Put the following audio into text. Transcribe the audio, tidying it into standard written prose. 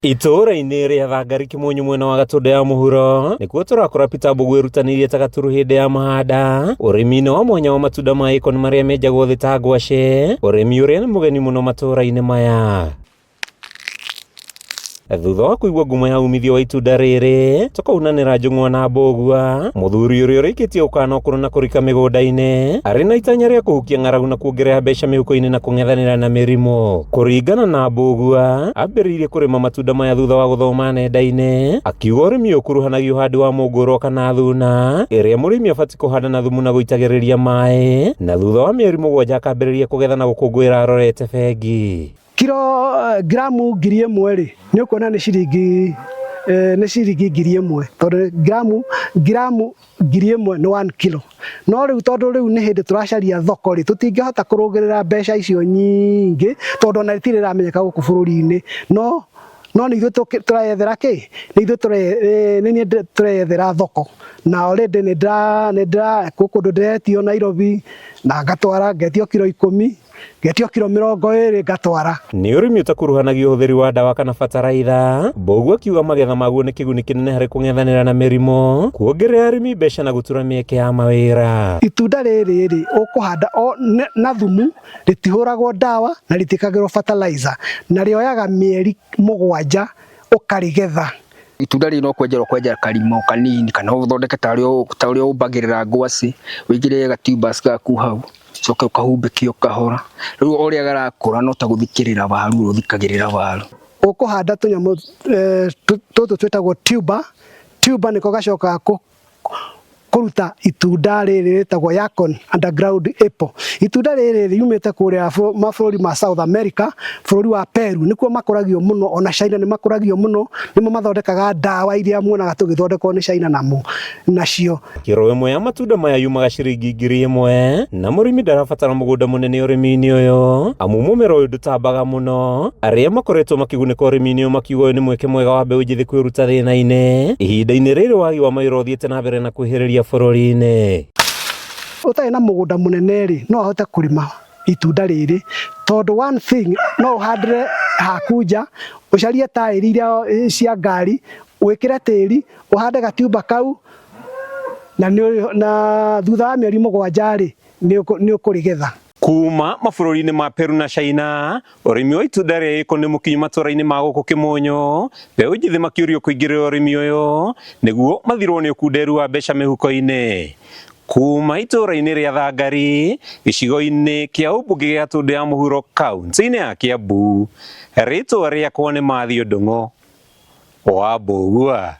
Itũũra-inĩ rĩa Thangari Kĩmunyu mwena wa Gatũndũ ya mũhuro nĩkuo tũrakora Peter Mbũgũ ĩrutanĩirie ta gaturu hĩndĩ ya mahanda ũrĩmi-inĩ wa mwanya wa matunda ma ĩkoni marĩa menjagwo thĩ ta ngwacĩ, ũrĩmi ũrĩa nĩ mũgeni mũno matũũra-inĩ maya. Thutha wa kũigua ngumo ya umithio wa itunda rĩrĩ, tũkaunanĩra njũng'wa na mbũgua, mũthuri ũrĩa ũrĩkĩtie ũkana ũkũrũ na kũrika mĩgũnda-inĩ, arĩ na itanya rĩa kũhukia ng'aragu na kuongerera mbeca mĩhuko-inĩ na kũng'ethanĩra na mĩrimũ. Kũringana na Mbũgua, ambĩrĩirie kũrĩma matunda maya thutha wa gũthoma nenda-inĩ, akiuga ũrĩmi ũyũ ũkuruhanagia ũhandi wa mũngũrwa kana thuna, ĩrĩa mũrĩmi abatiĩ kũhanda na thumu na gũitagĩrĩria maĩ, na thutha wa mĩeri mũgwanja akambĩrĩria kũgetha na gũkũngũĩra arorete bengi. Kiro ngiramu 1000 rĩ, nĩ ũkuona nĩ ciringi nĩ ciringi 1000 tondũ ngiramu ngiramu 1000 nĩ 1 kilo. No rĩu tondũ rĩu nĩ hĩndĩ tũracaria thoko rĩ, tũtingĩhota kũrũngĩrĩra mbeca icio nyingĩ tondũ ona rĩtirĩ rĩramenyeka gũkũ bũrũri-inĩ. No no nĩ ithuĩ tũreyethera kĩ? Nĩ ithuĩ nĩ niĩ tũreyethera thoko. Na already nĩ ndĩra gwĩ kũndũ ndĩretio Nairobi na ngatwara ngetio kiro 10. Ngetio kiro 20 ngatwara. Nĩ ũrĩmi ũtakuruhanagia ũhũthĩri wa ndawa kana bataraitha, Mbũgua akiuga magetha maguo nĩ kĩguni kĩnene harĩ kũng'ethanĩra na mĩrimũ, kuongerera arĩmi mbeca na gũtura mĩeke ya mawĩra. Itunda rĩrĩ rĩ, ũkũhanda o na thumu, rĩtihũragwo ndawa na rĩtiĩkagĩrwo fertilizer, na rĩoyaga mĩeri 7 ũkarĩgetha. Itunda rĩrĩ no kwenjera ũkwenja karima o kanini kana ũthondeke ta ũrĩa ũmbagĩrĩra ngwacĩ, wĩkĩre ga tubers gaku hau. Ũcoke ũkahumbĩke o kahora. Rĩu o ũrĩa karakũra no ta gũthikĩrĩra waru ũthikagĩrĩra waru. Ũkũhanda tũnyamũ tũtũ twĩtagwo tuber, tuber nĩko gacokaga kũruta itunda rĩrĩ rĩtagwo Yacon underground apple. Itunda rĩrĩ riumĩte kũrĩa mabũrũri ma South America, bũrũri wa Peru nĩkuo makũragio mũno, ona China nĩ makũragio mũno, nĩmo mathondekaga ndawa iria muonaga tũgĩthondekwo nĩ China namo nacio. Kiro ĩmwe ya matunda maya yumaga ciringi 1000 na mũrĩmi ndarabatara mũgũnda mũnene ũrĩmi-inĩ ũyũ amu mũmera ũyũ ndũtambaga mũno. Arĩa makoretwo makĩgunĩka ũrĩmi-inĩ ũyũ makiuga ũyũ nĩ mweke mwega wa mbeũ njĩthĩ kwĩruta thĩna-inĩ ihinda-inĩ rĩrĩ wagi wa mawĩra ũthiĩte na mbere na kwĩhĩrĩria bũrũri-inĩ. Ũtarĩ na mũgũnda mũnene rĩ, no ahote kũrĩma itunda rĩrĩ tondũ one thing no ũhandĩre haku nja, ũcarie taĩri iria cia ngari, wĩkĩre tĩri, ũhande gatiumba kau, na, na thutha wa mĩeri 7 rĩ, nĩ ũkũrĩgetha. Kuma mabũrũri-inĩ ma Peru na China, ũrĩmi wa itunda rĩa ĩko nĩ mũkinyu matũra-inĩ ma gũkũ Kĩmũnyũ, mbeũ njĩthĩ makĩũrio kũingĩrĩra ũrĩmi ũyũ nĩguo mathirwo nĩ ũkunderu wa mbeca mĩhuko-inĩ. Kuma itũra-inĩ rĩa Thangari, gĩcigo-inĩ kĩa ũmbunge gĩa Gatũndũ ya Mũhuro kaunti-inĩ ya Kiambu, rĩtwa rĩakwa nĩ Matthew Ndung'u wa Mbũgua.